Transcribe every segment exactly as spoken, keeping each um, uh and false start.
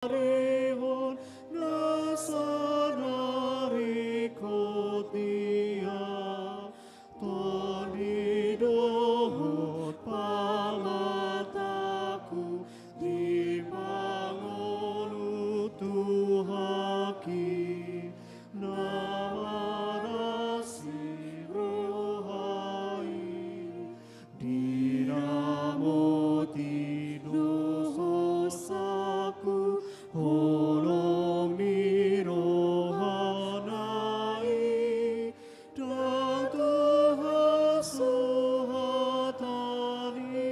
Arihon na saringkot dia, Tondi dohot pamatangku, di pangolu Tuhaki, na marasi roha i. Diramoti do sosaku, holong ni rohana i, ndang tu hasuhatan i.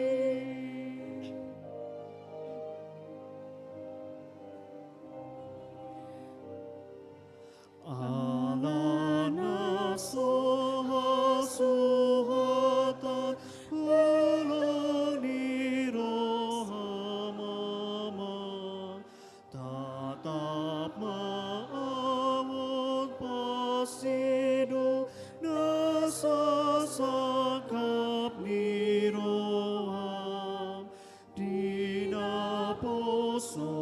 Alana so hasuhatan, holong ni roham Ama, tatap ma ahu on, pasti do na sasangkap ni roham. Di naposomu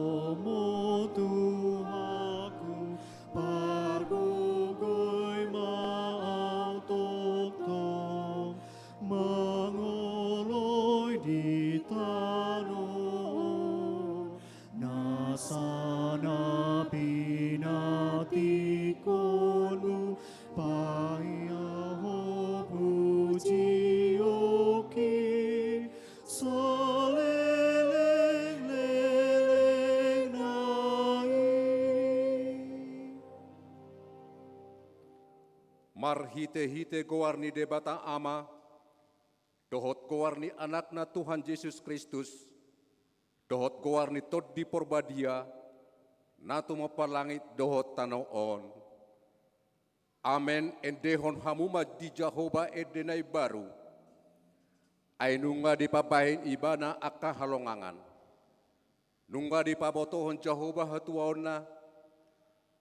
Tuhanku, pargogoi ma ahu tongtong, mangoloi di tano on, nasa na pinantikhonmu, paihahon pujionki, saleleng-lelengna i. Marhite-hite goar ni Debata Ama, dohot goar ni Anakna Tuhan Jesus Kristus, dohot goar ni Tondi Parbadia, na tumompa langit dohot tano on. Amen. Endehon hamu ma di Jahowa ende na imbaru. Ai nunga dipambahen Ibana angka halongangan. Nunga dipabotohon Jahowa hatuaonna.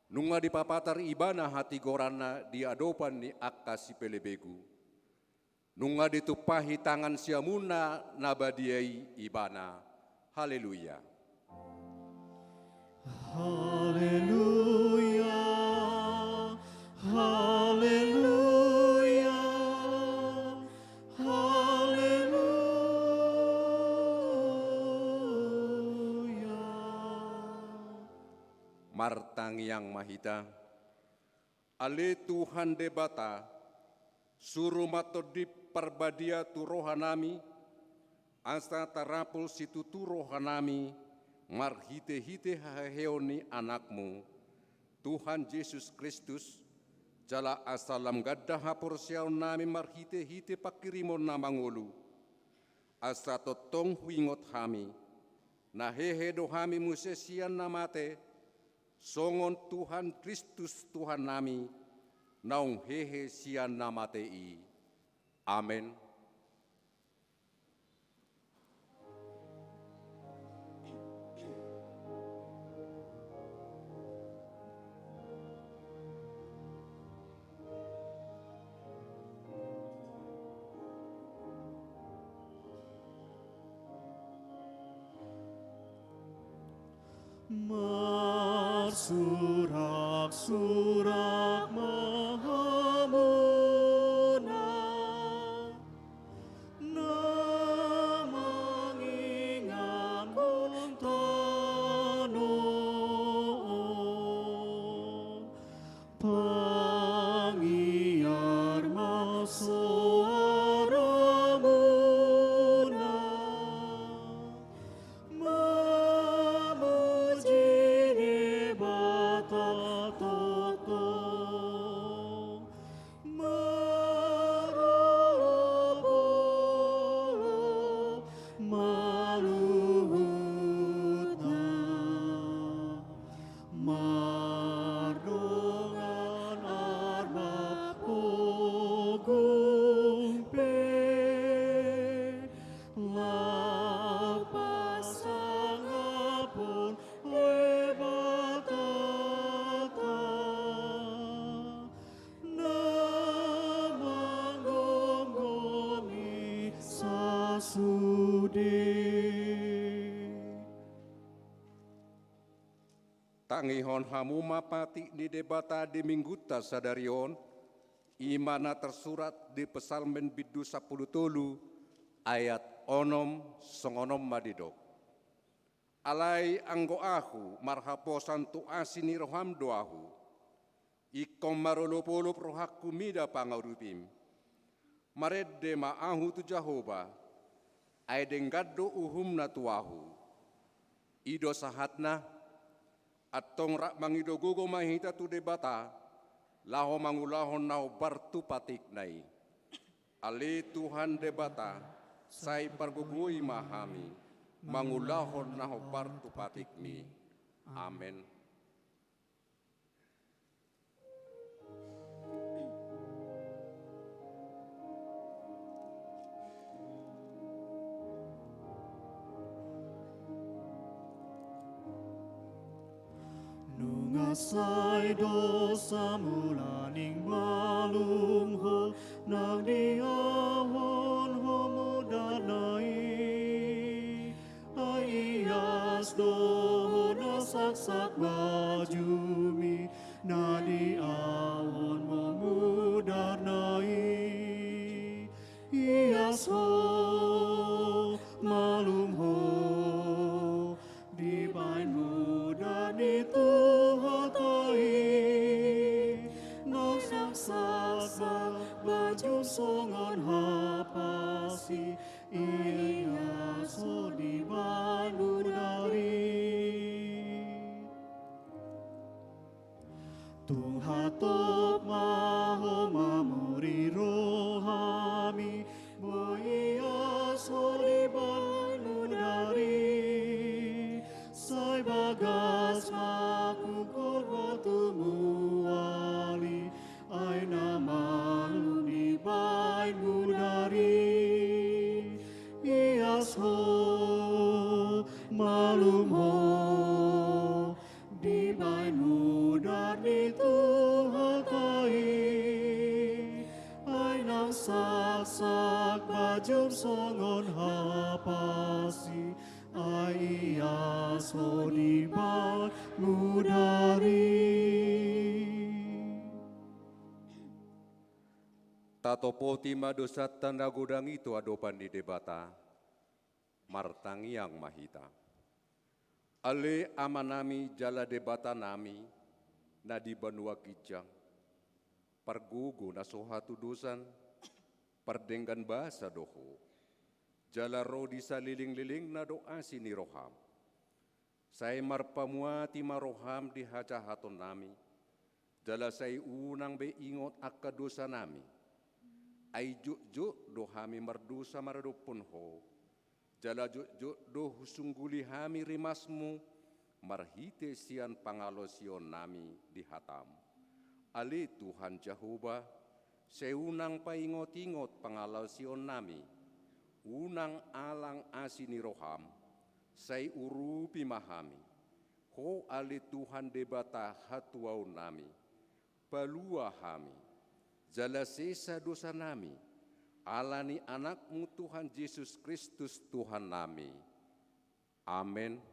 Nunga dipapatar Ibana hatigoranna di adopan ni angka sipelebegu. Nunga ditumpahi tangan siamunna na badia i Ibana. Haleluya. Haleluya, haleluya, haleluya. Martangiang ma hita. Ale Tuhan Debata, suru ma Tondi Parbadia tu rohanami, asa tarapul situtu rohanami marhite-hite haheheon ni Anakmu, Tuhan Jesus Kristus, jala asa lam ganda haporseaonnami marhite-hite panghirimon na mangolu. Asa tongtong huingot hami, na hehe do hami muse sian na mate, songon Tuhan Kristus Tuhannami, naung hehe sian na mate i. Amen. Marsurak-surak ma hamuna, na mangingankon tano on. Pangiar ma soaramuna, mamuji Debata tongtong. Tangihon hamu ma patik ni Debata di Minggunta sadari on, i ma na tarsurat di Psalmen bindu sampulu tolu, ayat onom, songon on ma didok: Alai anggo ahu marhaposan tu asi ni roham do ahu. Ingkon marolopolop rohangku mida pangarupim. Marende ma ahu tu Jahowa, ai denggan do uhumna tu ahu. I do sahatna, antong rap mangido gogo ma hita tu Debata, laho mangulahon na hombar tu patikna i. Ale Tuhan Debata, sai pargogoi ma hami, mangulahon na hombar tu patikmi. Amen. Nunga sai do samulaning malum ho, nang diahon ho mudarna i. Ai ias do ho na saksak bajumi, na diahon ho mudarna i. Ias ho, malum ho, dibaen mudar ni Tuhanta i. Nang saksak bajum songon hapasi, ias ho dibaen mudar i. Tung hatop ma ho mamuri rohami, boi ias ho dibaen mudar i. Sai bagas ma hungkul ho tu mual i, ai na malum dibaen mudar i. Ias ho, malum ho, dibaen mudar ni Tuhanta i. Ai nang saksak bajum songon hapasi, ai ias ho dibaen mudar i. Tatopoti ma dosanta na godang i tu adopan ni Debata. Martangiang ma hita. Ale Amanami jala Debatanami, na di banua ginjang, pargogo na so hatudosan, pardenggan basa do Ho, jala ro di salelenglelengna do asi ni roham. Sai marpamuati ma roham di hajahatonnami, jala sai unang be ingot angka dosanami. Ai jotjot do hami mardosa maradophon Ho, jala jotjot do husungguli hami rimasMu marhite sian pangalaosionnami di hataM. Ale Tuhan Jahowa, sai unang paingotingot pangalaosionnami, unang alang asi ni roham, sai urupi ma hami. Ho ale Tuhan Debata hatuaonnami, palua hami, jala sesa dosanami, ala ni AnakMu Tuhan Jesus Kristus Tuhannami. Amen.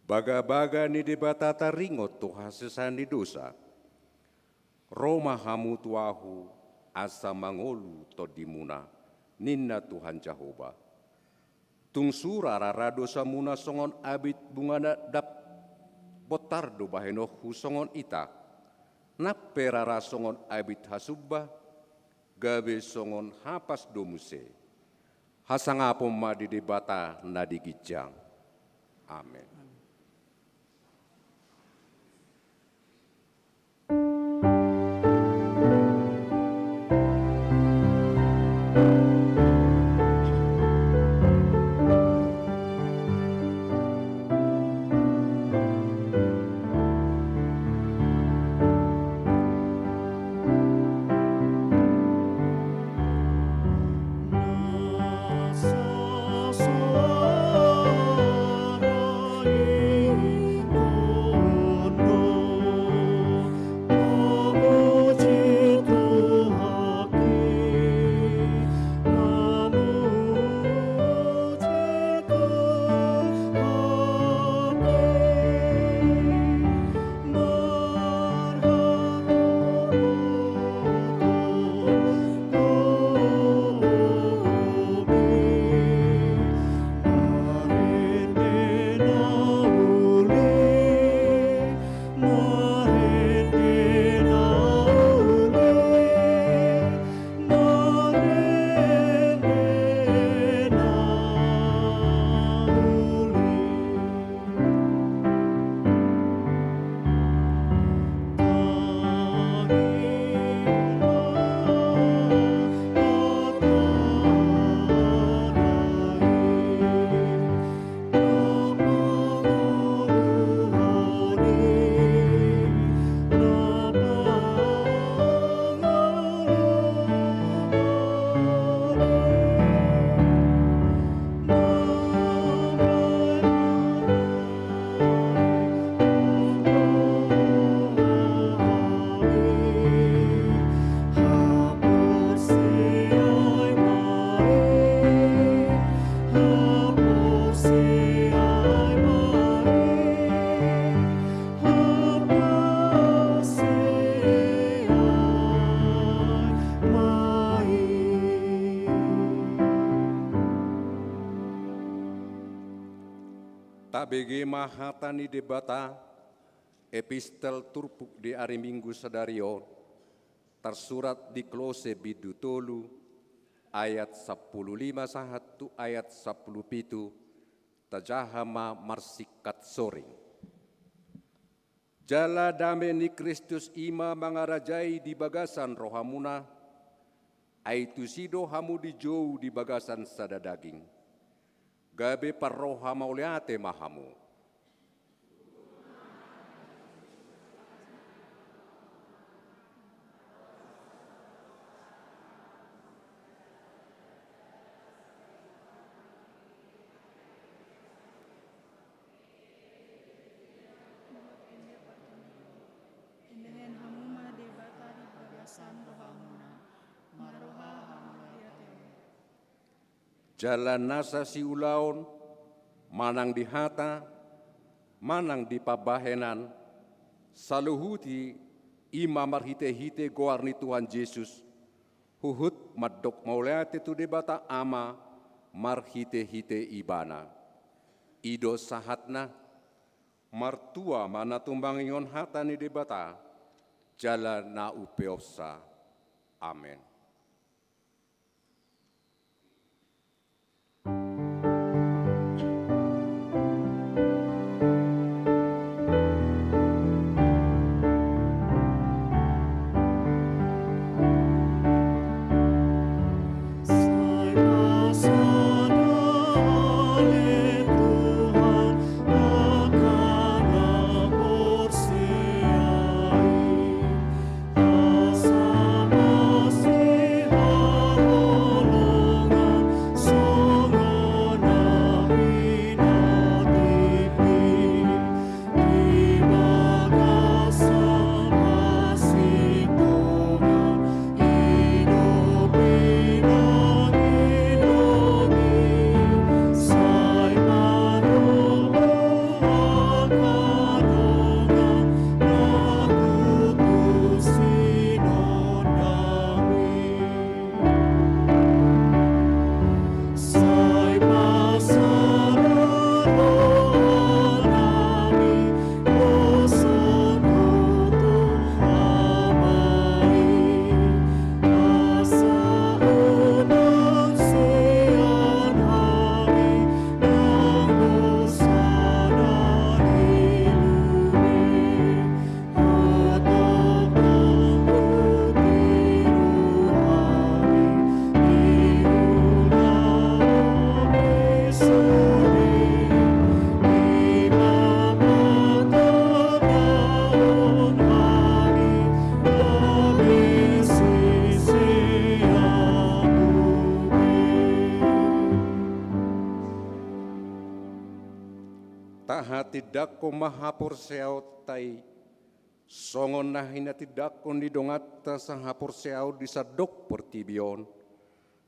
Bagabaga ni Debata taringot tu hasesaan ni dosa. Ro ma hamu tu Ahu asa mangolu tondimuna, ninna Tuhan Jahowa. Tung sura rara dosamuna songon abit bunga na dap, bontar do bahenonku songon itak, nang pe rara songon abit hasumba, gabe songon hapas do muse. Hasangapon ma di Debata na di ginjang. Amen. Tabege ma hata ni Debata. Epistel turpuk di ari Minggu sadari on, tarsurat di Kolose bindu tolu, ayat sampulu lima sahat tu ayat sampulu pitu. Tajaha ma marsingkat soring. Jala dame ni Kristus i ma mangarajai di bagasan rohamuna, ai tusi do hamu dijou di bagasan sada daging. Gabe parroha mauliate ma hamu. Indahan hamu ma Debata di bagasan rohamuna, marroha hamu di atemu. Jala nasa siulaon, manang di hata, manang di pambahenan, saluhutna i ma marhitehite goar ni Tuhan Jesus, huhut mandok mauliate tu Debata Ama marhitehite Ibana. I do sahatna. Martua ma na tumangihon hata ni Debata, jala na umpeopsa. Amen. Tindangkon ma haporseaonta i, songon na hinatindangkon ni donganta sahaporseaon di sandok portibi on.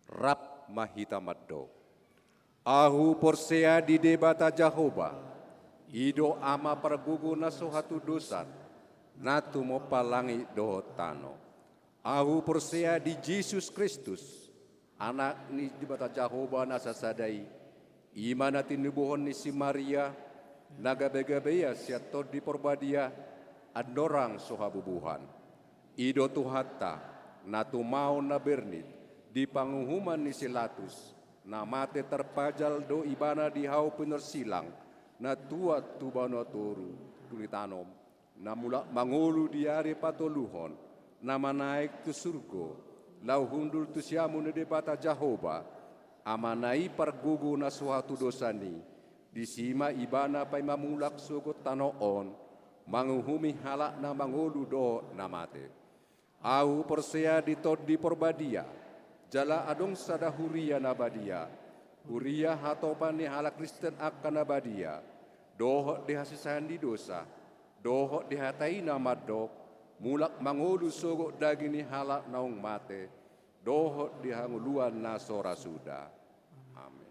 Rap ma hita mandok. Ahu porsea di Debata Jahowa, i do Ama pargogo na so hatudosan, na tumompa langit dohot tano. Ahu porsea di Jesus Kristus, Anak ni Debata Jahowa na sasada i, i ma na tinubuhon ni si Maria, na gabe-gabe ia sian Tondi Porbadia, andorang so habubuhan. I do Tuhanta, na tumaon na bernit, di panguhuman ni si Latus, na mate tarpajal do ibana di hau pinorsilang, na tuat tu banua toru, tu ni tano, na mulak mangolu di ari patoluhon, na manaek tu surgo, laho hundul tu siamun ni Debata Jahowa, Amana i pargogo na so hatudosan i, disi ma ibana paima mulak sogot tano on, manguhumi halak na mangolu dohot na mate. Ahu porsea di Tondi Porbadia, jala adong sada huria na badia, huria hatopan ni halak Kristen angka na badia, dohot di hasisahan ni dosa, dohot di hata i na mandok, mulak mangolu sogot daging ni halak naung mate, dohot di hangoluan na so ra suda. Amen.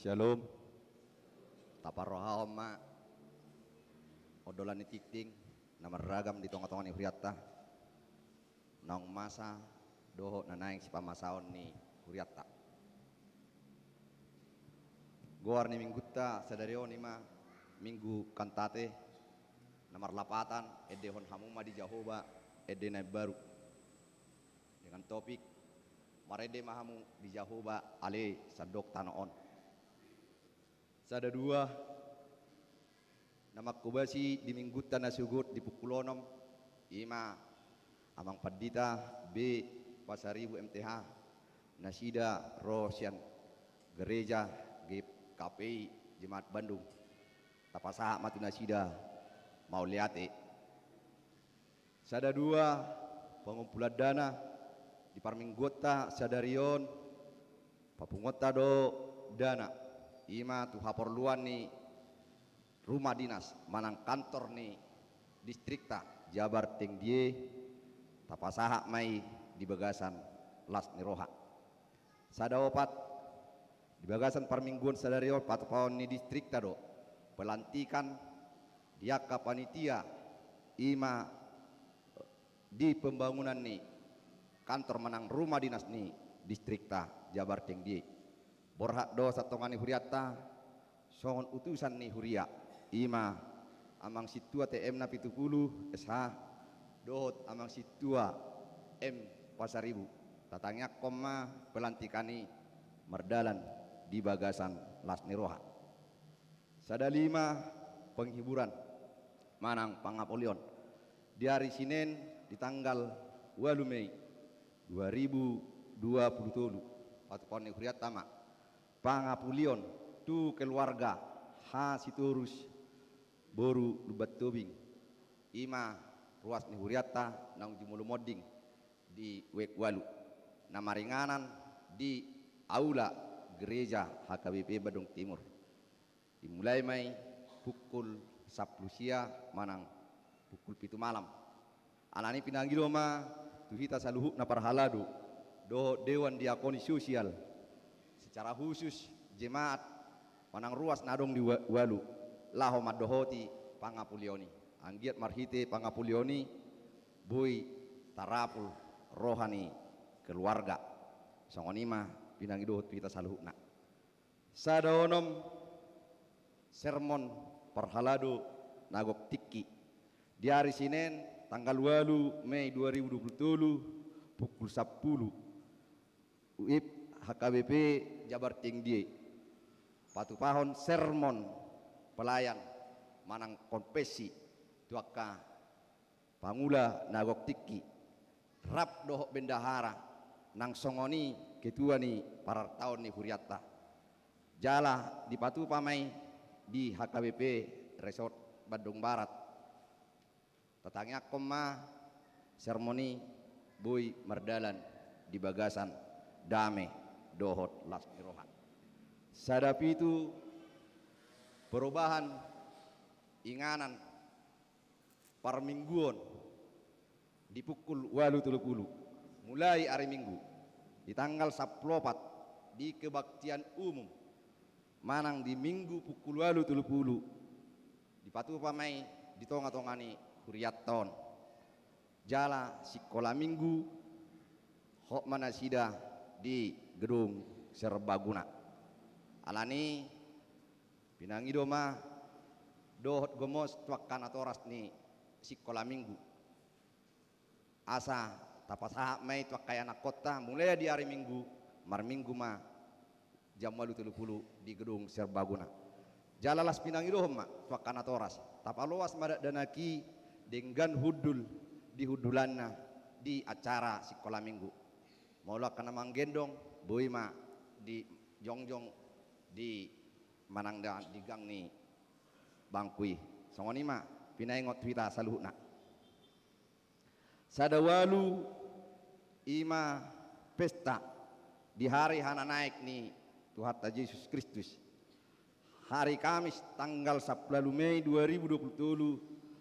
Shalom. Taparrohahon ma ondolan ni tingting na marragam di tonga-tonga ni hurianta, naung masa dohot na naeng sipamasaon ni hurianta. Goar ni minggunta sadari on i ma Minggu Kantate, na marlapatan, endehon hamu ma di Jahowa ende na imbaru, dengan topik, marende ma hamu di Jahowa ale sandok tano on. Sada dua, na manghobasi di minggunta na sogot di pukul onom, i ma Amang Pandita B Pasaribu M T H, nasida ro sian Gereja G K P I Jemaat Bandung. Tapasahat ma tu nasida mauliate. Sada dua, pangumpulan dana di parmingguonta sadari on, papunguonta do dana, i ma tu haporluan ni rumah dinas manang kantor ni distrikta Jabar Tengdie, tapasahat ma i di bagasan las ni roha. Sada opat, di bagasan parmingguon sadari on patupaon ni distrikta do pelantikan di angka panitia, i ma di pembangunan ni kantor manang rumah dinas ni distrikta Jabar Tengdie. Borhat do satonga ni hurianta songon utusan ni huria, i ma Amang Sintua T M na pitu pulu S H dohot Amang Sintua M Pasaribu. Tatangiangkon ma pelantikan i mardalan di bagasan las ni roha. Sada lima, penghiburan manang pangapulion. Di ari Sinen, di tanggal ualu Mei dua ribu dua pulu tolu, patupaon ni hurianta ma pangapulion tu keluarga H Sitorus boru Lumban Tobing, i ma ruas ni hurianta naung jumolo monding di W E K ualu, na maringanan di aula gereja H K B P Bandung Timur. Dimulai ma i pukul sampulu sia manang pukul pitu malam. Alani i pinangido ma tu hita saluhutna parhalado dohot dewan diakoni sosial, secara khusus jemaat manang ruas na adong di wa-, ualu, laho mandohoti pangapulion i. Anggiat marhite pangapulion i boi tarapul roha ni keluarga. Songon i ma pinangidohon tu hita saluhutna. Sada onom, sermon parhalado na gok tingki. Di ari Sinen, tanggal ualu Mei dua ribu dua pulu tolu, pukul sampulu, U I P H K B P Jabar Tengdie. Patupahon sermon pelayan manang konfesi tu angka pangula na gok tingki, rap dohot bendahara, nang songon i ketua ni parartaon ni hurianta. Jala dipatupa ma i di H K B P Resort Bandung Barat. Tatangiangkon ma sermon i boi mardalan di bagasan dame dohot las ni roha. Sada pitu, perubahan inganan parmingguon di pukul ualu tolu pulu. Mulai ari Minggu, di tanggal sampulu opat, di kebaktian umum manang di Minggu pukul ualu tolu pulu, dipatupa ma i di tonga-tonga ni hurianta on. Jala sikola Minggu, hot ma nasida di gedung serbaguna. Alani i, pinangido ma dohot gomos tu angka natoras ni sikola Minggu, asa tapasahat ma i tu angka ianakkonta, mulai di ari Minggu, marminggu ma jam ualu tolu pulu di gedung serbaguna. Jala las pinangidohon ma tu angka natoras, tapaloas ma dakdanak i denggan hundul di hundulanna di acara sikola Minggu. Molo angka na manggendong, boi ma dijongjong di manang da-, di gang ni bangku i. Songon i ma pinaingot tu hita saluhutna. Sada ualu, i ma pesta di hari hananaek ni Tuhanta Jesus Kristus. Hari Kamis tanggal sampulu ualu Mei dua ribu dua pulu tolu,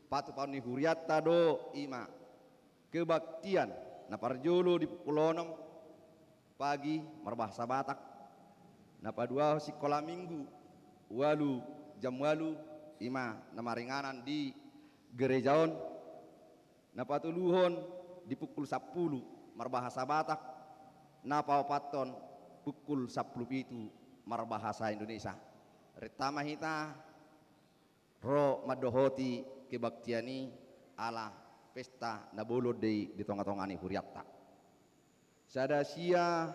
patupaon ni hurianta do i ma kebaktian na parjolo di pukul onom pagi marbahasa Batak, Na paduahon sikola minggu, ualu jam ualu, i ma na maringanan di gereja on. Na patoluhon di pukul sampulu marbahasa Batak, na paopathon pukul sampulu pitu marbahasa Indonesia. Renta ma hita ro mandohoti kebaktian i ala pesta na bolon do i di tongatonga ni hurianta. Sada sia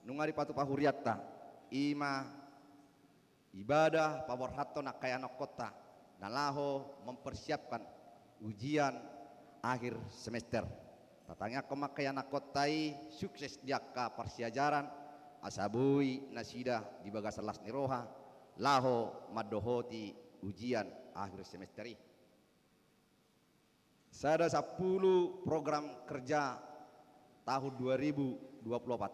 nunga dipatupa hurianta, i ma ibadah paborhathon angka ianakhonta na laho mempersiapkan ujian akhir semester. Tatangiangkon ma angka ianakhonta i sukses di angka parsiajaran, asa boi nasida di bagasan las ni roha laho mandohoti ujian akhir semester i. Sada sampulu program kerja tahun dua ribu dua puluh opat.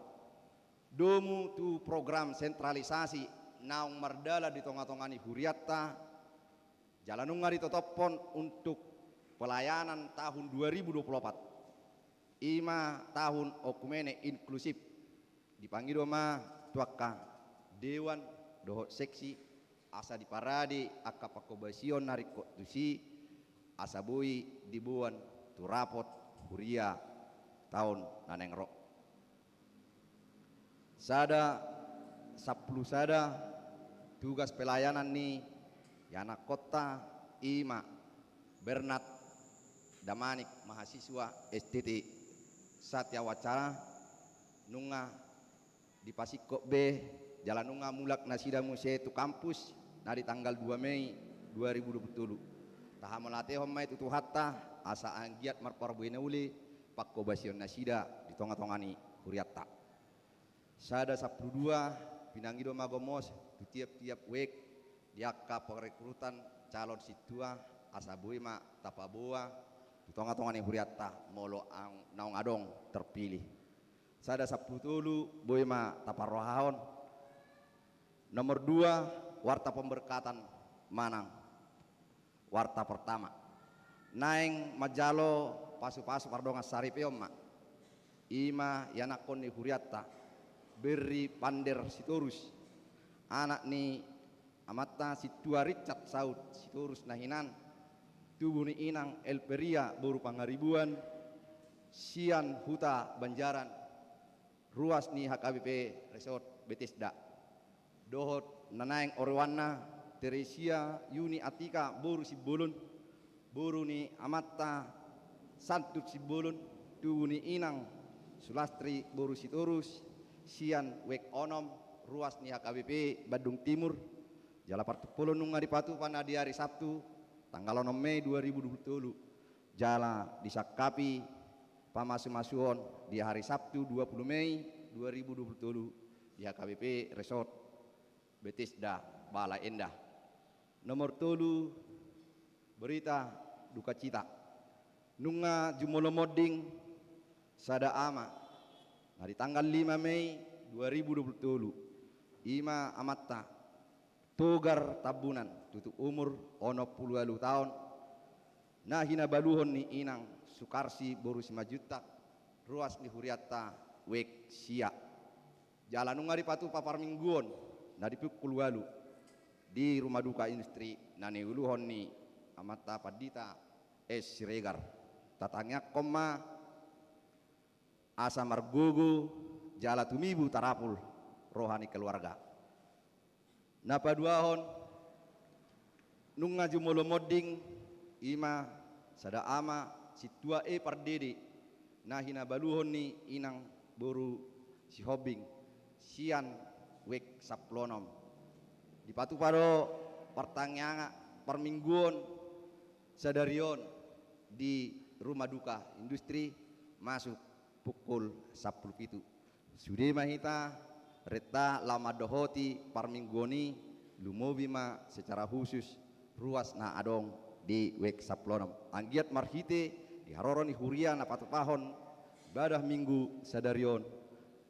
Domu tu program sentralisasi naung mardalan di tongatonga ni hurianta, jala nunga ditotophon untuk pelayanan tahun dua ribu dua puluh opat, i ma tahun okumene inklusif. Dipangido ma tu angka dewan dohot seksi, asa diparade angka pangkobasion na ringkot tusi, asa boi diboan tu rapot huria taon na naeng ro. Sada sampulu sada tugas pelayanan ni ianakhonta, i ma Bernard Damanik, mahasiswa S T T Satya Wacana, nunga dipasingkop be jala nunga mulak nasida muse tu kampus na di tanggal dua Mei dua ribu dua puluh tolu. Tahamauliatehon ma i tu Tuhanta asa anggiat marparbue na uli pangkobasion nasida di tongatonga ni hurianta. Sada sampulu dua, pinangido ma gomos tu tiap-tiap wijk di angka perekrutan calon sintua, asa boi ma tapaboa tu tongatonga ni hurianta molo naung adong terpilih. Sada sampulu tolu, boi ma taparrohahon. Nomor dua, warta pemberkatan manang warta pertama. Naeng manjalo pasupasu pardongansaripeon ma, i ma ianakhon ni hurianta, Berry Pander Sitorus, anak ni amanta Sintua Richard Saud Sitorus na hinan, tubu ni inang Elveria boru Pangaribuan, sian Huta Banjaran, ruas ni H K B P Resort Bethesda. Dohot na naeng oroanna, Teresia Yuni Atika boru Simbolon, boru ni amanta Santun Simbolon, tubu ni inang Sulastri boru Sitorus, sian wijk onom, ruas ni H K B P Bandung Timur. Jala partumpolon nunga dipatupa na di ari Sabtu tanggal onom Mei dua ribu dua puluh tolu. Jala disangkapi pamasumasuon di hari Sabtu dua puluh Mei dua ribu dua puluh tolu di H K B P Resort Bethesda Bale Endah. Nomor tolu, berita dukacita. Nunga jumolo monding sada ama na di tanggal lima Mei dua ribu dua puluh tolu, i ma amanta Togar Tambunan, tutu umur onom pulu ualu taon, na hinabaluhon ni inang Sukarsi boru Simanjuntak, ruas ni hurianta wijk sia. Jala nunga dipatupa parmingguon na di pukul ualu di rumah duka industri na niuluhon ni amanta Pandita S Siregar. Tatangiangkon ma asa margogo jala tumibu tarapul roha ni keluarga. Na paduahon, nunga jumolo monding, i ma sada ama Sintua E Pardede, na hinabaluhon ni inang boru Sihombing, sian wijk sampulu onom. Dipatupa do partangiangan parmingguon sadari on di rumah duka industri, masuk pukul sampulu pitu. Sude ma hita renta laho mandohoti parmingguon i, lumobi ma secara khusus ruas na adong di wijk sampulu onom. Anggiat marhite di haroro ni huria na patupahon ibadah Minggu sadari on,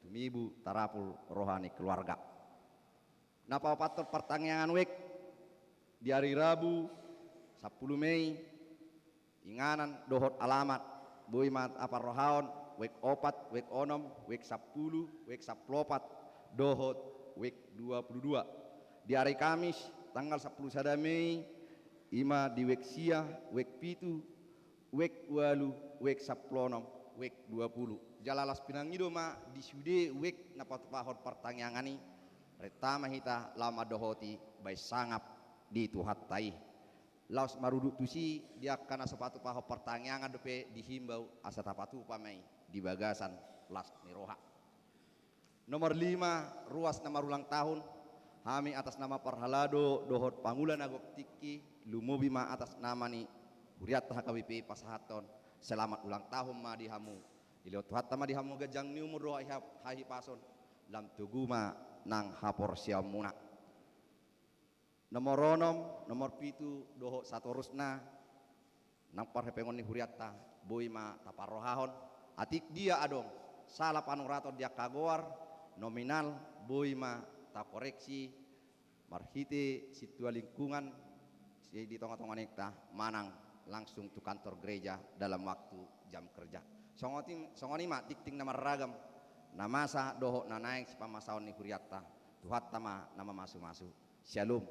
tumibu tarapul roha ni keluarga. Na paopathon partangiangan wijk di ari Rabu sampulu Mei, inganan dohot alamat, boi ma taparrohahon wijk opat, wijk onom, wijk sampulu, wijk sampulu opat, dohot wijk dua pulu dua. Di ari Kamis tanggal sampulu sada Mei, i ma di wijk sia, wijk pitu, wijk ualu, wijk sampulu onom, wijk dua pulu. Jala laos pinangido ma di sude wijk na patupahon partangiangan i, renta ma hita laho mandohoti bahen sangap di Tuhanta i. Laos marudut tusi, di angka na so patupahon partangiangan dope dihimbau asa tapatupa ma i di bagasan las ni roha. Nomor lima, ruas na marulang tahun. Hami atas nama parhalado dohot pangula na gok tingki, lumobi ma atas nama ni hurianta H K B P I pasahathon selamat ulang tahun ma di hamu. Dilehon Tuhanta ma di hamu ganjang ni umur dohot hahi-, hahipason, lam togu ma nang haporseaonmuna. Nomor onom, nomor pitu dohot satorusna, nang parhepengon ni hurianta boi ma taparrohahon. Atik dia adong sala panuraton di angka goar nominal, boi ma takoreksi marhite sintua lingkungan si di tonga-tonga ni huta manang langsung tu kantor gereja dalam waktu jam kerja. Songon i, songon i ma tingting na marragam na masa dohot na naeng sipamasaon ni hurianta. Tuhanta ma na mamasu-masu. Syalom.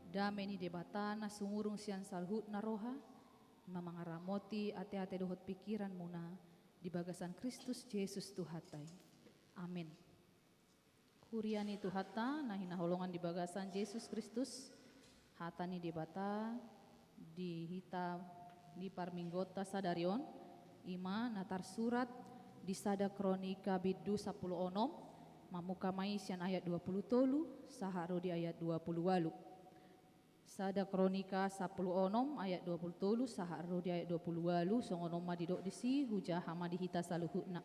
Dame ni Debata na sumurung sian saluhutna roha, ma mangaramoti ateate dohot pingkiranmuna di bagasan Kristus Jesus Tuhanta i. Amen. Huria ni Tuhanta na hinaholongan di bagasan Jesus Kristus, hata ni Debata di hita di parmingguonta sadari on, ima na tarsurat di sada Kronika bindu sampulu onom, mamungka ma i sian ayat dua pulu tolu sahat ro di ayat dua pulu ualu. Sada Kronika sampulu onom ayat dua pulu tolu sahat ro di ayat dua pulu ualu, songon on ma didok disi, hujaha ma di hita saluhutna.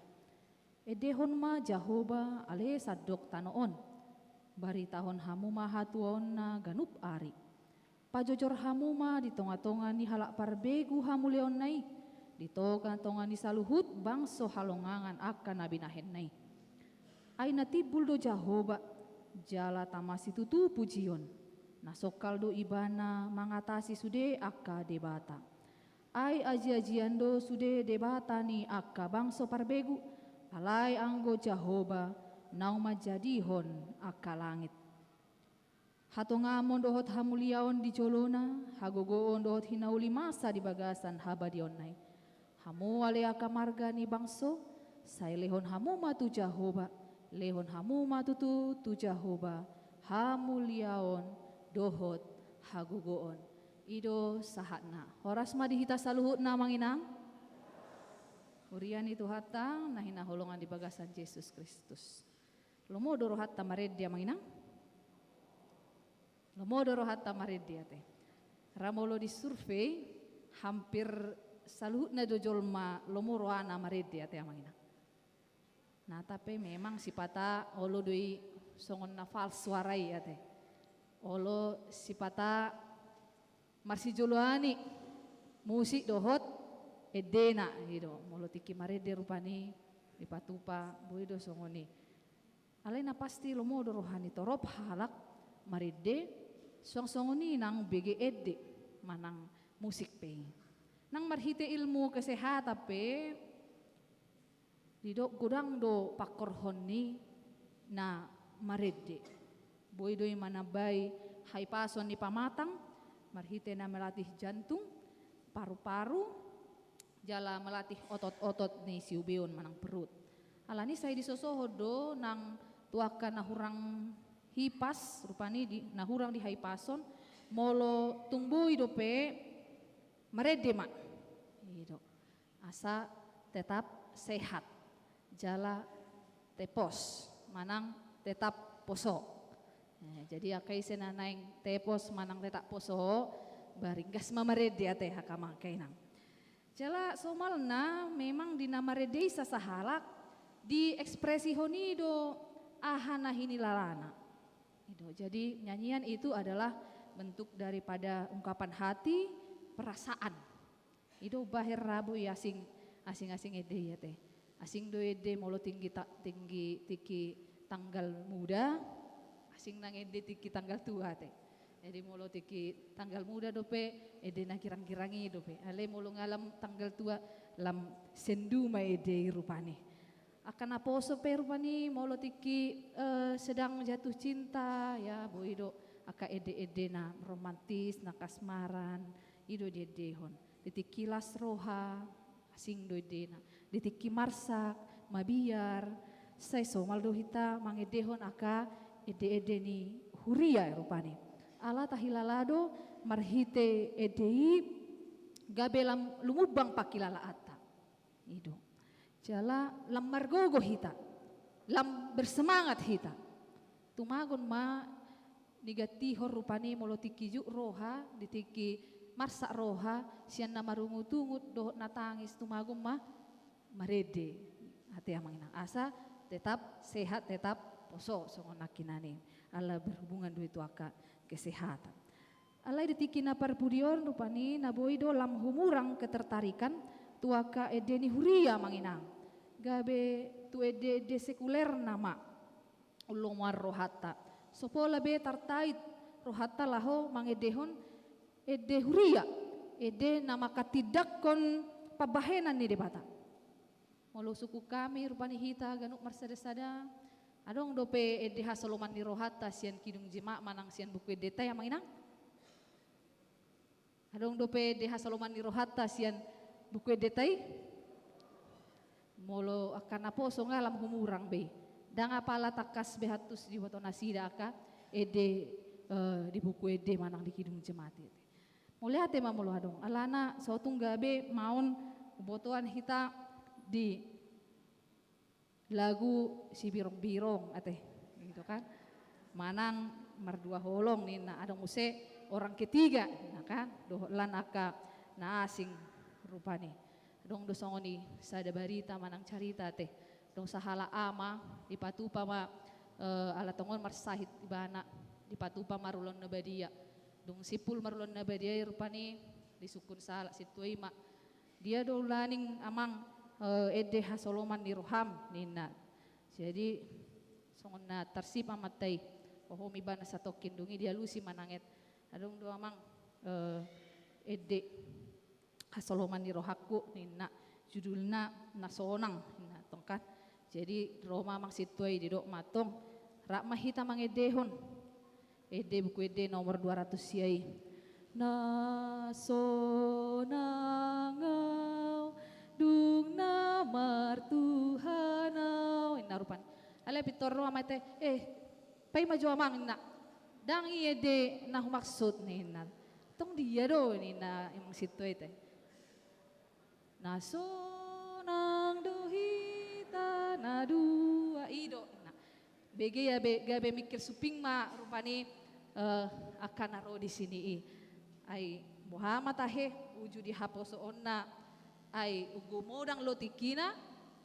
Endehon ma Jahowa ale sandok tano on. Baritahon hamu ma hatuaonna ganup ari. Pajojor hamu ma di tongatonga ni halak parbegu hamuliaonna i, di tongatonga ni saluhut bangso halongangan angka na binahenna i. Ai na timbul do Jahowa, jala tama situtu pujion. Na songkal do Ibana mangatasi sude angka debata. Ai ajiajian do sude debata ni angka bangso parbegu, alai anggo Jahowa naung manjadihon angka langit. Hatongamon dohot hamuliaon di jolona, hagogoon dohot hinauli masa di bagasan habadiaonna i. Hamu ale angka marga ni bangso, sai lehon hamu ma tu Jahowa, lehon hamu ma tutu tu Jahowa hamuliaon dohot hagogoon. I do sahatna. Horas ma di hita saluhutna, amang inang. Huria ni Tuhanta na hinaholongan di bagasan Jesus Kristus. Lomo do rohanta marende, amang inang? Lomo do rohanta marende ate. Ra molo disurvei, hampir saluhutna do jolma lomo rohana marende ate, amang inang. Na, tapi memang sipata olo do i songon na fals suara i ate. Olo sipata marsijoloan i musik dohot endena, i do. Molo tingki marende rupani dipatupa, boi do songon i. Alai na pasti lomo do roha ni torop halak marende, suang songon i nang bege ende manang musik pe i. Nang marhite ilmu kesehatan pe, didok godang do pangkorhon ni na marende. Boi do i manambai haipason ni pamatang, marhite na melatih jantung, paru-paru, jala melatih otot-otot ni siubeon manang perut. Alani sai disosohon do nang tu angka na hurang hipas, rupani di, na hurang di haipason, molo tung boi dope marende ma. I do. Asa tetap sehat, jala tepos, manang tetap poso. Eh, jadi angka ise na naeng tepos manang tetap poso, baringgas ma marende ate, haha, amang inang. Jala somalna memang di na marende i sasahalak, diekspresihon i do aha na hinilalana. I do. Jadi nyanyian itu adalah bentuk daripada ungkapan hati, perasaan. I do bahen rabu i asing, asing-asing ende i ate. Asing do ende molo tinggi ta-, tinggi, tingki tanggal muda, asing nang ende tingki tanggal tua ate. Jadi molo tingki tanggal muda dope, ende na girang-girang i dope. Alai molo nga lam tanggal tua, lam sendu ma ende i rupani. Angka na poso pe rupani molo tingki, eh, sedang jatuh cinta, ya, boi do angka ende-ende na romantis, na kasmaran, i do diendehon. Di tingki las roha, asing do endena. Di tingki marsak, mabiar, sai somal do hita mangendehon angka ende-ende ni huria rupani. Ala tahilala do marhite ende i gabe lam lumumbang panghilalaanta. I do. Jala lam margogo hita, lam bersemangat hita. Tumagon ma nigantihon rupani molo tingki juk roha, di tingki marsak roha, sian na marungut-ungut dohot na tangis, tumagon ma marende ate, amang inang. Asa tetap sehat, tetap poso, songon nangkinan i. Ala berhubungan do i tu angka kesehatan. Alai di tingki na parpudi on rupani na boi do lam humurang ketertarikan tu angka ende ni huria, amang inang. Gabe tu ende-ende sekulerna ma umlomoan rohanta. So pola be tartait rohanta laho mangendehon ende huria, ende na manghatindanghon pambahenan ni Debata. Molo sungkun hami rupani hita ganup marsada-sada, adong dope ende hasoloman ni rohanta sian Kidung Jemaat manang sian buku endenta i, amang inang? Adong dope ende hasoloman ni rohanta sian buku endenta i? Molo angka naposo nga lam humurang be i. Ndang apala tangkas be antus diboto nasida angka ende, eh, di buku ende manang di Kidung Jemaat i. Mauliate ma molo adong. Alana so tung gabe maon hubotoan hita di lagu Sibirongbirong ate, gitu kan. Manang Mardua Holong ninna, adong muse Orang Ketiga ninna kan, dohot lan angka na asing rupani. Adong do songon i sada barita manang carita ate. Adong sahalak ama, dipatupa ma, eh, ala tongon marsahit ibana, dipatupa marulaon na badia. Dung simpul marulaon na badia i rupani, disungkun sahalak sintua i ma, dia do ulaning amang, eh, ende hasoloman ni roham ninna. Jadi songon na tarsip amanta i, hohom ibana satongkin, dung i dialusi ma nanget. Adong do amang, eh, ende hasoloman ni rohangku ninna, judulna Na Sonang ninna tong kan. Jadi ro ma amang sintua i, didok ma tong, rap ma hita mangendehon ende, buku ende nomor dua ratus sia i. Na sonang au dung na martuhan au, ninna rupani. Alai pintor ro amanta i, eh, paima jo amang ninna. Ndang i ende na humaksud ninna. Tong dia do ninna amang sintua i te. Na sonang do hita na dua i do ninna. Bege ia be, gabe mikir suping ma rupani, eh, angka na ro di sini i. Ai boha ma tahe uju di haposoonna, ai ugo modang lo tingkina,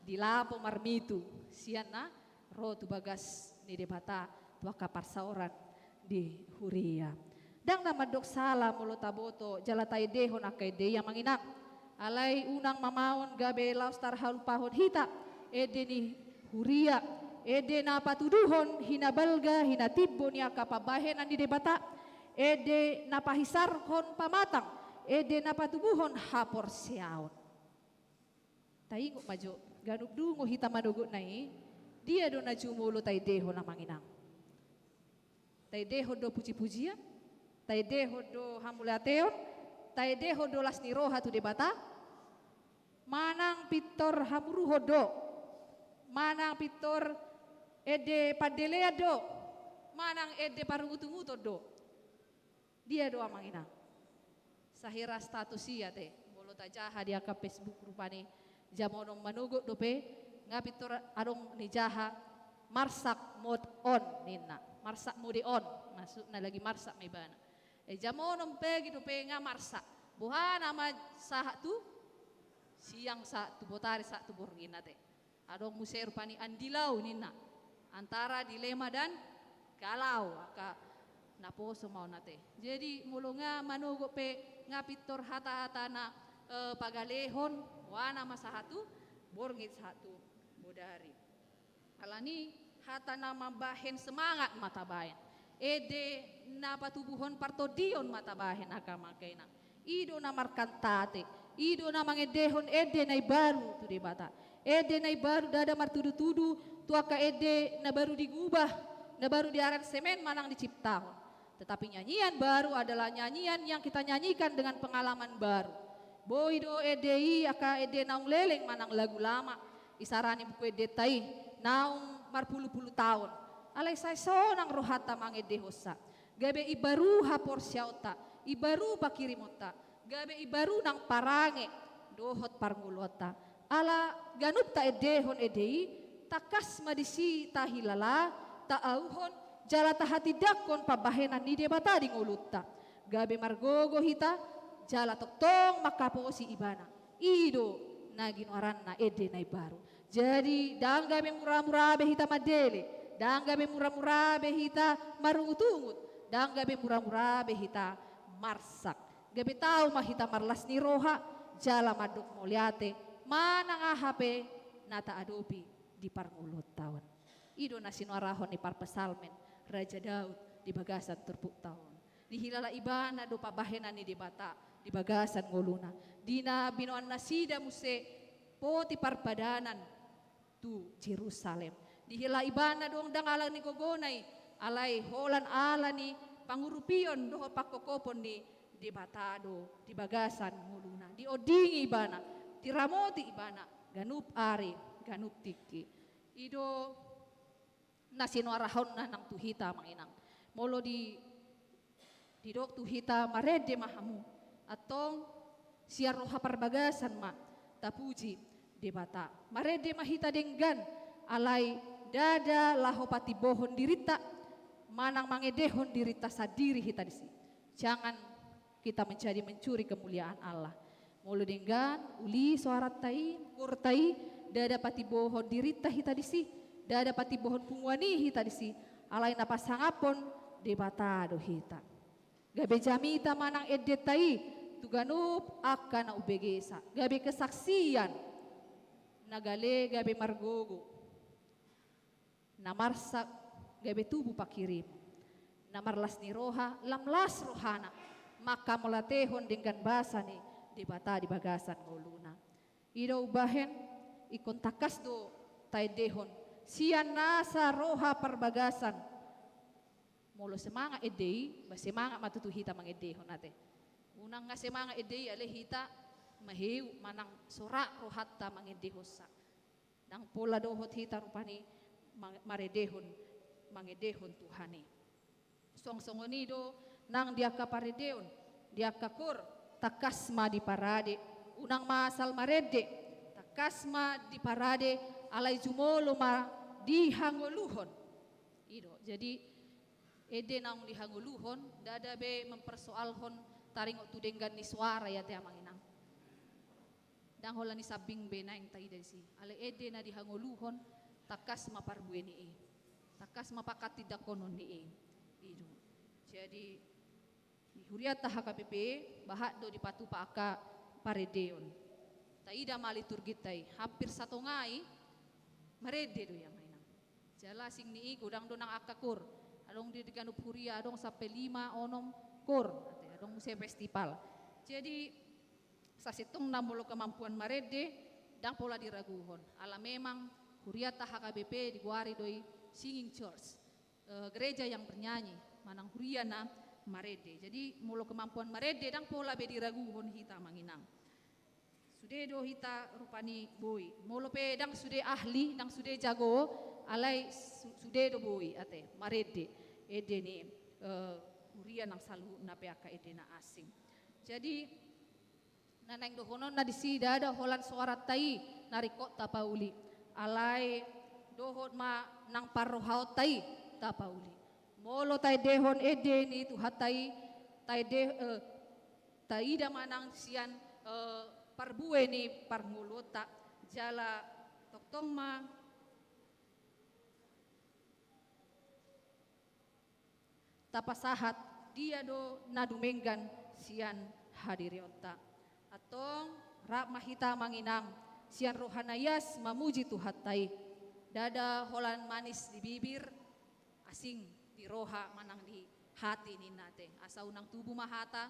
di lapo marmitu sian na ro tu bagas ni Debata tu angka parsaoran di huria. Ndang na mandok sala molo taboto jala taendehon angka ende i amang inang. Alai unang ma maon gabe laos tarhalumpahon hita ende ni huria, ende na patuduhon hinabalga hinatimbo ni angka pambahenan ni Debata, ende na pahisarhon pamatang, ende na patubuhon haporseaon. Taingot ma jo, ganup dungo hita manogotna i, dia do na jumolo taendehon amang inang? Taendehon do pujipujian, taendehon do hamauliateon, taendehon do las ni roha tu Debata, manang pintor hamuruhon do, manang pintor ende pandelean do, manang ende parungutunguton do. Dia do amang inang? Sahira status i ate, molo tajaha di angka Facebook rupani, jamonon manogot dope, nga pintor adong nijaha marsak mode on ninna, marsak mode on, maksudna lagi marsak ma ibana. Eh, jamonon pe gitu pe nga marsak. Boha nama sahat tu siang, sahat tu botari, sahat tu borngin ate. Adong muse rupani andilau ninna, antara dilema dan galau, angka naposo ma on ate. Jadi molo nga manogot pe nga pintor hata-hata na, eh, pagalehon, boha nama sahat tu borngin, sahat tu bodari. Alani hata na mambahen semangat ma tabahen. Ende na patubuhon partondion ma tabahen angka amang inang. I do na markantate, i do na mangendehon ende na imbaru tu Debata. Ende na imbaru ndada martudutudu tu angka ende na baru digubah, na baru diaransemen manang diciptahon. Tetapi nyanyian baru adalah nyanyian yang kita nyanyikan dengan pengalaman baru. Boi do ende i angka ende naung leleng manang lagu lama, isarani buku endenta i, naung marpulupulu taon. Alai sai sonang rohanta mangendehonsa. Gabe imbaru haporseaonta, imbaru pangkirimonta, gabe imbaru nang parange dohot parngoluonta. Ala ganup taendehon ende i, tangkas ma disi tahilala, taauhon, jala tahatindangkon pambahenan ni Debata di ngolunta. Gabe margogo hita, jala tongtong mangkaposi Ibana. I do na ginoaranna ende na imbaru. Jadi ndang gabe muramura be hita mandele, ndang gabe muramura be hita marungutungut, ndang gabe muramura be hita marsak. Gabe tau ma hita marlas ni roha, jala mandok mauliate manang aha pe na taadopi di parngoluonta on. I do na sinuarahon ni parpsalmen Raja Daud di bagasan turpukta on. Dihilala ibana do pambahenan ni Debata di bagasan ngoluna. Di na binoan nasida muse poti parpadanan tu Jerusalem. Dihilala ibana do ndang ala ni gogona i, alai holan ala ni pangurupion dohot pangkopkopon ni Debata do di bagasan ngoluna, diondingi ibana, diramoti ibana, ganup ari, ganup tingki. I do na sinuarahonna nang tu hita amang inang. Molo di, didok tu hita marende ma hamu, antong sian roha parbagasan ma tapuji Debata. Marende ma hita denggan, alai ndada laho patimbohon dirinta, manang mangendehon dirinta sandiri hita disi. Jangan kita menjadi mencuri kemuliaan Allah. Molo denggan, uli soaranta i, gorta i, ndada patimbohon dirinta hita disi, ndada patimbohon punguan i hita disi, alai na pasangaphon Debata do hita. Gabe jamita manang endenta i, tu ganup angka na umbegesa, gabe kesaksian, na gale gabe margogo. Na marsak gabe tubu panghirimon. Na marlas ni roha, lam las rohana, manghamauliatehon denggan basa ni Debata di bagasan ngoluna. I do umbahen, ingkon tangkas do taendehon, sian nasa roha parbagasan. Molo semangat ende i, ba semangat ma tutu hita mangendehon ate. Unang nga semangat ende i, alai hita maheu manang sorak rohanta mangendehonsa. Ndang pola dohot hita rupani ma-, marendehon, mangendehon Tuhan i. Suang songon i do nang di angka parendeon, di angka koor, tangkas ma diparade, unang ma asal marende, tangkas ma diparade, alai jumolo ma dihangoluhon. I do, jadi ende naung dihangoluhon, ndada be mempersoalhon taringot tu denggan ni soara i ate amang inang. Ndang holan i sambing be naeng taida disi. Alai ende na dihangoluhon, tangkas ma parbue ni i. Tangkas ma panghatindanghonon ni i. I do. Jadi, di hurianta H K B P, bahat do dipatupa angka parendeon. Taida ma liturginta i, hampir satonga i, marende do i amang inang. Jala asing ni i, godang do nang angka koor. Adong di ganup huria, adong sampe lima, onom koor. Ate, adong muse festival. Jadi, sasintongna molo kemampuan marende, ndang pola diraguhon. Ala memang hurianta H K B P digoari do i singing church. Eh, gereja yang bernyanyi, manang huria na marende. Jadi, molo kemampuan marende, ndang pola be diraguhon hita amang inang. Sude do hita rupani boi. Molo pe ndang sude ahli, ndang sude jago, alai su-, sude do boi, ate, marende. Ende ni, eh, huria nang saluhutna pe angka ende na asing. Jadi, na naeng dohononna disi ndada holan soaranta i na ringkot tapauli. Alai dohot ma nang parrohaonta i tapauli. Molo taendehon ende ni Tuhanta i, taende-, eh, taida ma nang sian, eh, parbue ni parngoluonta, jala tongtong ma tapasahat dia do na dumenggan sian hadirionta. Antong rap ma hita amang inang sian roha na ias mamuji Tuhanta i. Ndada holan manis di bibir, asing di roha manang di hati ninna ate. Asa unang tubu ma hata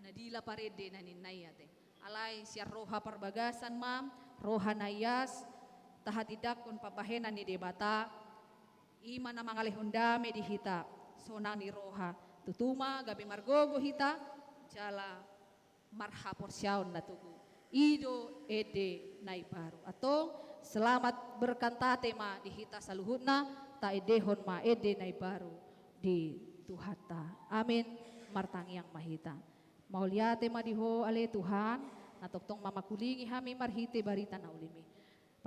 na dila parende na ninna i ate. Alai sian roha parbagasan ma, roha na ias, tahatindangkon pambahenan ni Debata, i ma na mangalehon dame di hita, sonang ni roha, tutu ma gabe margogo hita, jala marhaporseaon na togu. I do ende na imbaru. Antong, selamat berkantate ma di hita saluhutna, taendehon ma ende na imbaru di Tuhanta. Amin. Martangiang ma hita. Mauliate ma di Ho ale Tuhan, na tongtong ma mangkulingi hami marhite barita na uli-Mi.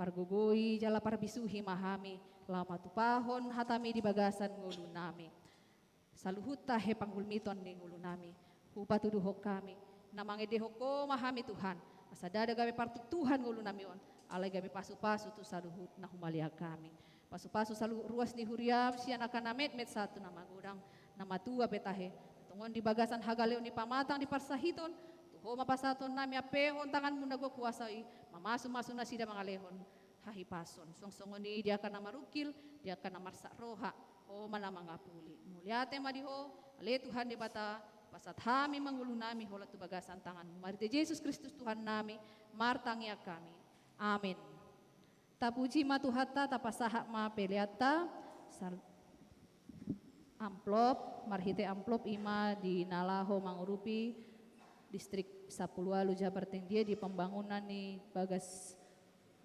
Pargogoi jala parbisuhi ma hami, laho matupahon hata-Mi di bagasan ngolunami. Saluhut tahe panggulmiton ni ngolunami, hupatuduhon hami, na mangendehon Ho ma hami Tuhan, asa ndada gabe partuktuhan ngolunami on, alai gabe pasupasu tu saluhut na humaliang hami. Pasupasu saluhut ruas ni huria-M sian angka na metmet sahat tu na magodang, na matua pe tahe. Tongon di bagasan hagaleon ni pamatang di parsahiton, tu Ho ma pasahatonnami, ampehon tanganMu na gok kuasa i, mamasumasu nasida mangalehon hahipason. Suang songon i di angka na marungkil, di angka na marsak roha, Ho ma na mangapuli. Mauliate ma di Ho, ale Tuhan Debata, pasahat hami ma ngolunami holan tu bagasan tanganMu. Marhite Jesus Kristus Tuhannami, martangiang hami. Amin. Tapuji ma Tuhanta, tapasahat ma peleanta, sal-, amplop, marhite amplop i ma di na laho mangurupi Distrik sampulu ualu, jala partingkian dia di pembangunan ni bagas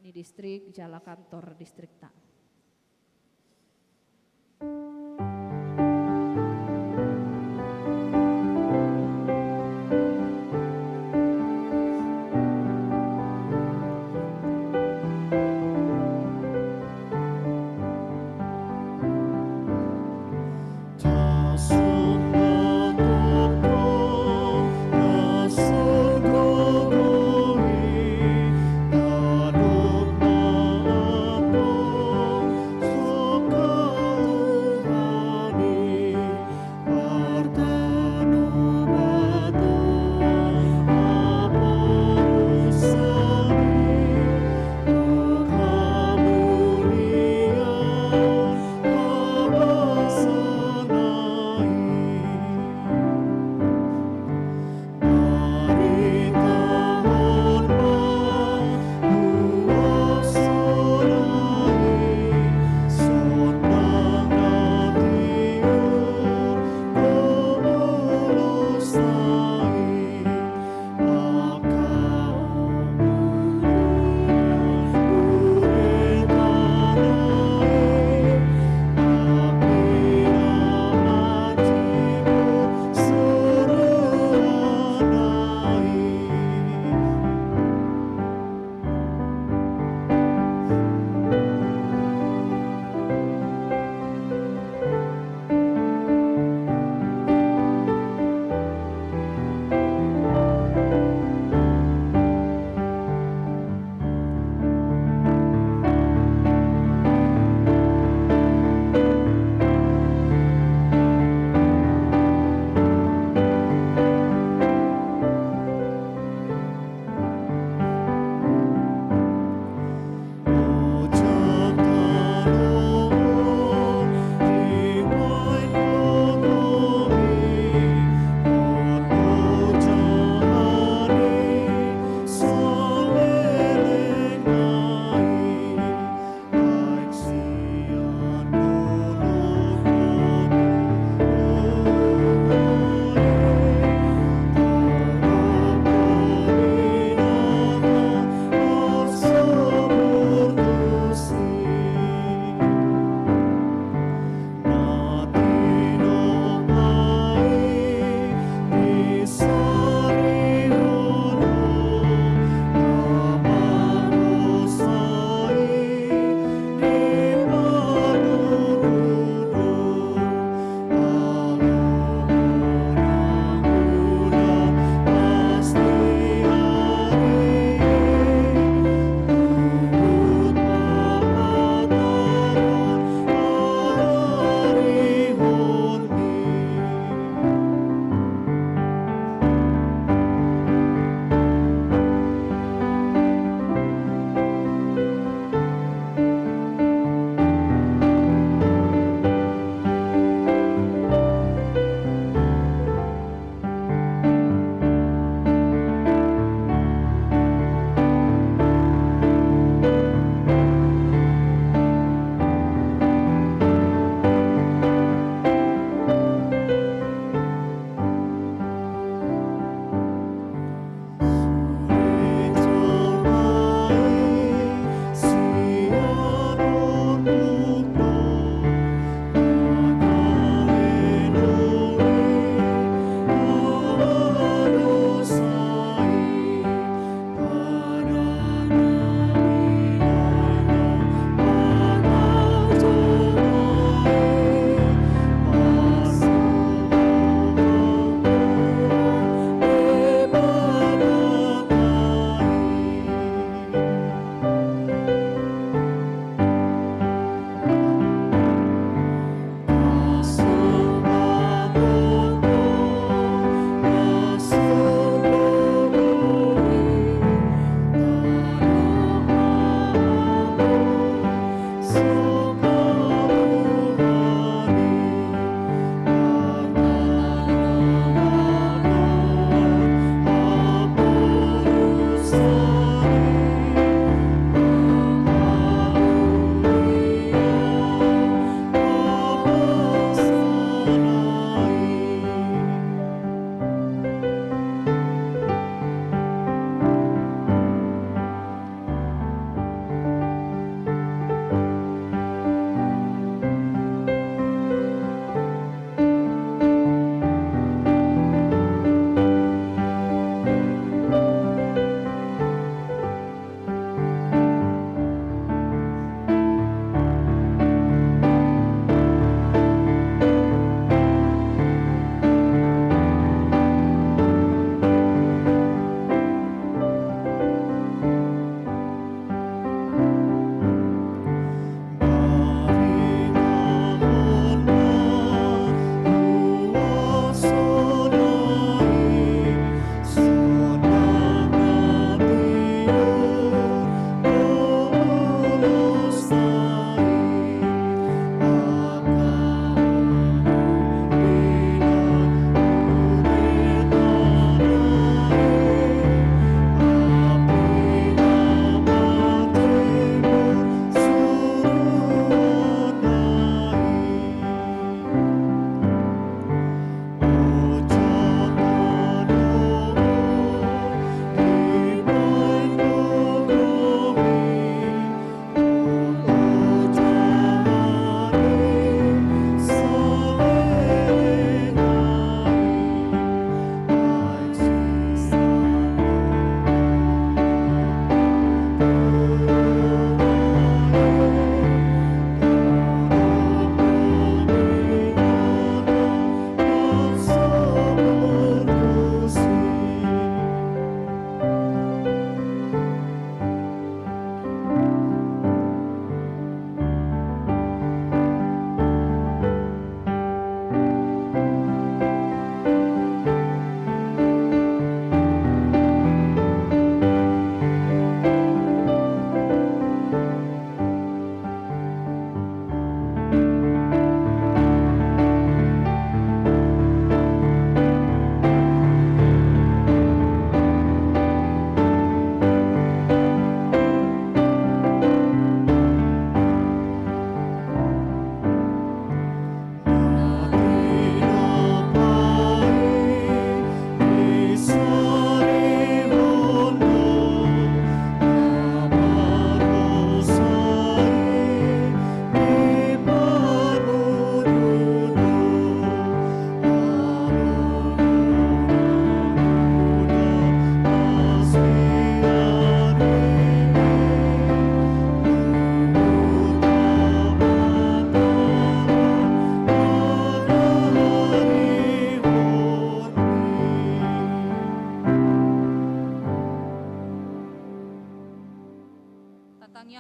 ni distrik jala kantor distrikta.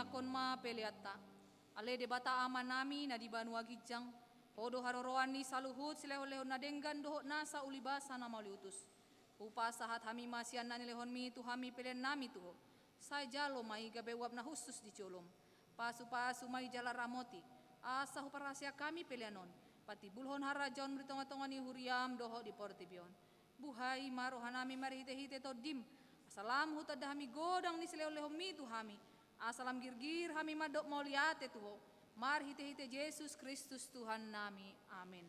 Pasahathon ma peleanta. Ale Debata Amanami na di banua ginjang, Ho do haroroan ni saluhut silehonlehon na denggan dohot nasa ulibasa na mauliutus. Hupasahat hami ma sian na nilehonmi tu hami peleannami tu Ho. Sai jalo ma i gabe uap na hushus di jolom. Pasupasu ma i jala ramoti, asa huparhaseang hami pelean on, patimbulhon harajaonmu di tongatonga ni huriam dohot di portibi on. Buhai ma rohanami marhitehite Tondim, asa lam hutanda hami godang ni silehonlehonmi tu hami, asa lam girgir hami mandok mauliate tu Ho, marhitehite Jesus Kristus Tuhannami. Amen.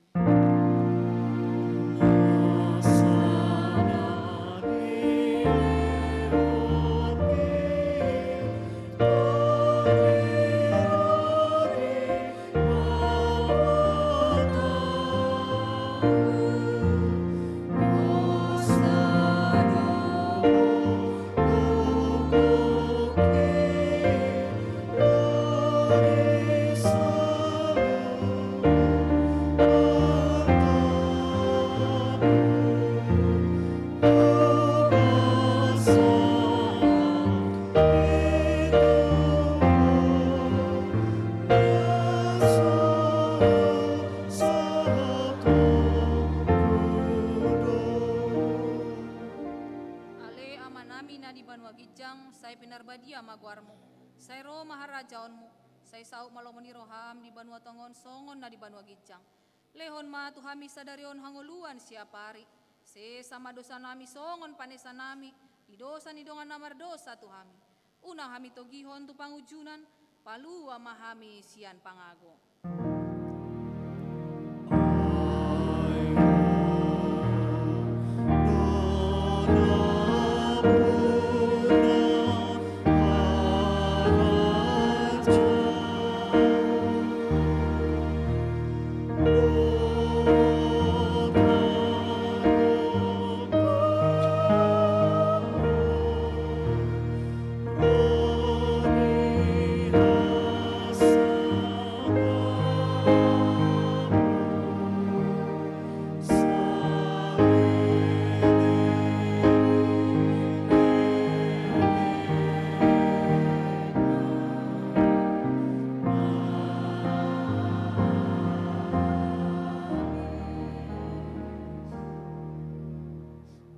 Ale Amanami na di banua ginjang, sai pinarbadia ma goarmu. Sai ro ma harajaonmu. Sai saut ma lomo ni roham di banua tonga on songon na di banua ginjang. Lehon ma tu hami sadari on hangoluan siapari. Sesa ma dosanami songon panesanami di dosa ni dongan na mardosa tu hami. Unang hami togihon tu pangunjunan, palua ma hami sian pangago.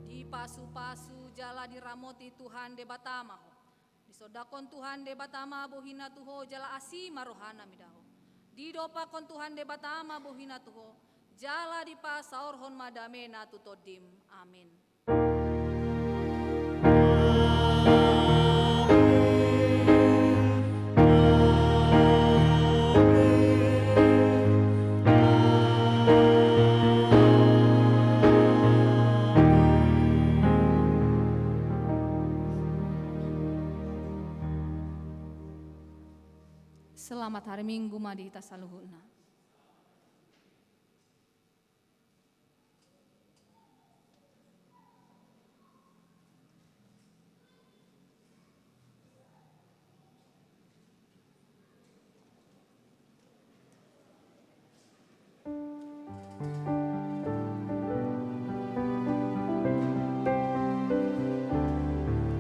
Dipasupasu jala diramoti Tuhan Debata ma ho. Disondangkon Tuhan Debata ma bohina tu ho jala asi ma rohana mida ho. Didompakkon Tuhan Debata ma bohina tu ho, jala dipasaorhon ma damena tu tondim. Amen. Selamat hari Minggu ma di hita saluhutna.